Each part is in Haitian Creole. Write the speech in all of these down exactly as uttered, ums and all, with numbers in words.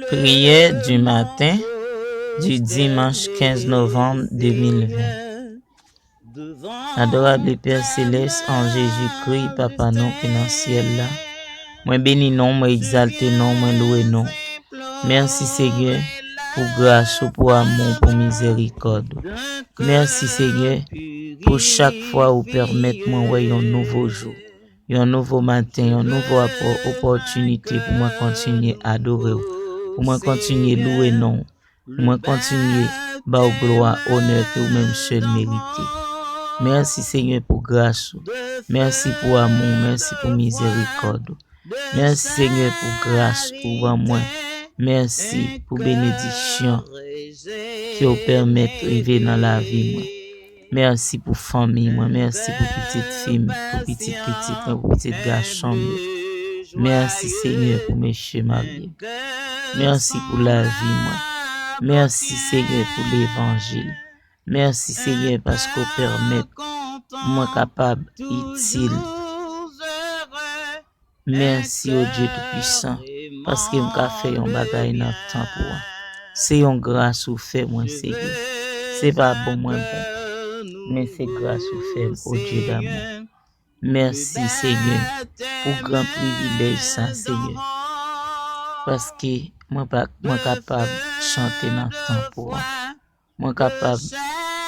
Prière du matin du dimanche quinze novembre deux mille vingt. Adorable Père Céleste, en Jésus-Christ, Papa nou ki nan syèl la, mwen beni non, mwen egzalte non, mwen lwe non. Mèsi Senyè pou gras ou, pou amou, pou mizèrikòd ou. Mèsi Senyè pou chak fwa ou pèmèt mwen wè yon nouvo jou, yon nouvo maten, yon nouvo apò-, opòtinite pou mwen kontinye adore w, pou mwen kontinye lwe non w, pou mwen kontinye ba w glwa, onè ke ou menm sèl merite. Mèsi Senyè pou gras ou. Mèsi pou amou, mèsi pou mizèrikòd ou. Mèsi Senyè pou gras ou ban mwen. Mèsi pou benediksyon ke w pèmèt rive nan lavi mwen. Mèsi pou fanmi mwen. Mèsi pou pitit fi m, pou pitit pitit mwen, pou pitit gason m yo. Mèsi Senyè pou mesye marye. Mèsi pou lavi mwen. Mèsi Senyè pou levanjil. Mèsi Senyè paske w pèmèt mwen kapab itil. Mèsi, o Dye Toupisan, paske m ka fè yon bagay nan tanp ou an. Se yon gras ou fè mwen, Senyè. Se pa bon mwen bon, men se gras ou fè m, o Dye damou. Mèsi, Senyè, pou gran privilèj sa, Senyè. Paske mwen pa, mwen kapab chante nan tanp ou an. Mwen kapab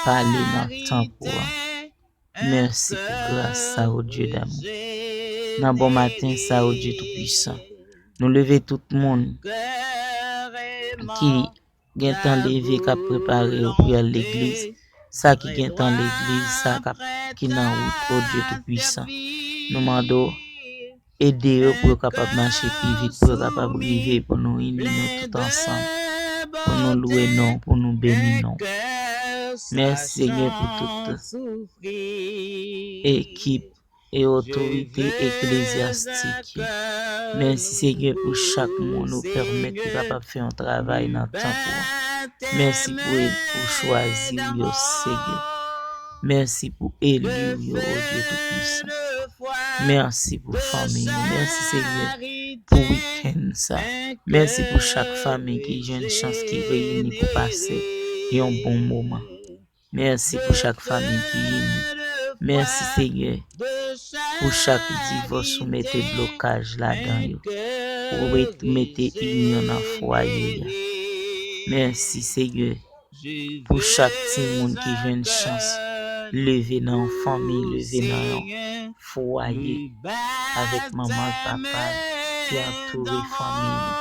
pale nan tanp ou an. Mèsi pou gras sa, o Dye damou. Nan bon maten sa, o Dye Toupisan, nou leve tout moun ki gentan leve, k ap prepare yo pou y al legliz. Sa ki gentan legliz, sa k ap, ki nan wout, o Dye Toupisan, nou mande w ede yo pou yo kapab mache pi vit, pou yo kapab rive, pou nou ini nou tout ansanm, pou nou lwe non w, pou nou beni non w. Mèsi, Senyè, pou tout ekip e otorite eklezyastik yo. Mèsi, Senyè, pou chak moun ou pèmèt ki kapab fè yon travay nan tanp ou an. Mèsi pou, pou chwazi w yo, Senyè. Mèsi pou eli w yo, o Dye Toupisan. Mèsi pou fanmi yo. Mèsi, Senyè, pou wikenn sa. Mèsi pou chak fanmi ki jwenn chans, ki reyini pou pase yon bon moman. Mèsi pou chak fanmi ki ini. Mèsi, Senyè, pou chak divòs ou mete blokaj ladan yo. Ou ret-, mete inyon nan fwaye a. Mèsi, Senyè, pou chak timoun ki jwenn chans leve nan yon fanmi, leve nan yon fwaye avèk manman l, papa l ki antoure fanmi li.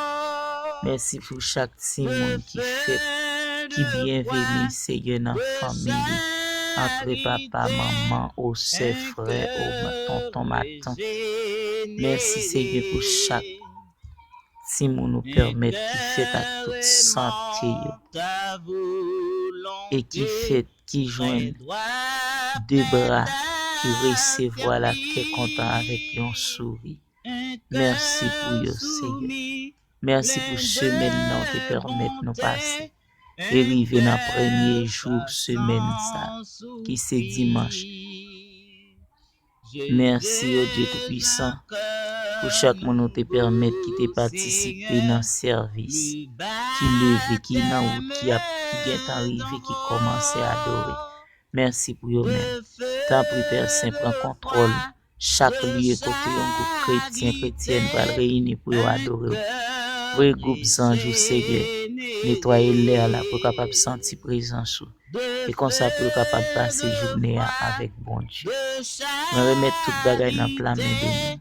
Mèsi pou chak timoun ki fèt, ki byenveni, Senyè, nan fanmi li, antre papa, manman, o sè, frè, o ma-, tonton, matant. Mèsi, Senyè, pou chak timoun ou pèmèt ki fèt ak tout sante yo e ki fèt, ki jwenn de bra, ki resevwa l ak kè kontan avèk yon souri. Mèsi pou yo, Senyè. Mèsi pou semèn nan w te pèmèt nou pase e rive nan premye jou semèn sa, ki se dimanch. Mèsi, o Dye Toupisan, pou chak moun ou te pèmèt ki te patisipe nan sèvis, ki leve, ki nan wout, ki ap, ki gentan rive, ki kòmanse adore. Mèsi pou yo menm. Tanpri, Pè Sen, pran kontwòl chak lye kote yon gwoup kretyen, kretyèn pral reyini pou yo adore w. Voye gwoup zanj ou, Senyè, netwaye lè a la pou yo kapab santi prezans ou. E konsa pou yo kapab pase jounen an avèk Bondye. Mwen remèt tout bagay nan pla men beni.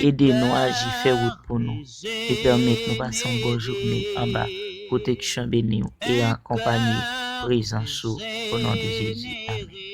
Ede nou aji, fè wout pou nou, e pèmèt nou pase yon bon jounen anba pwoteksyon beni w e akonpanye prezans ou, o non de Jezi. Amèn.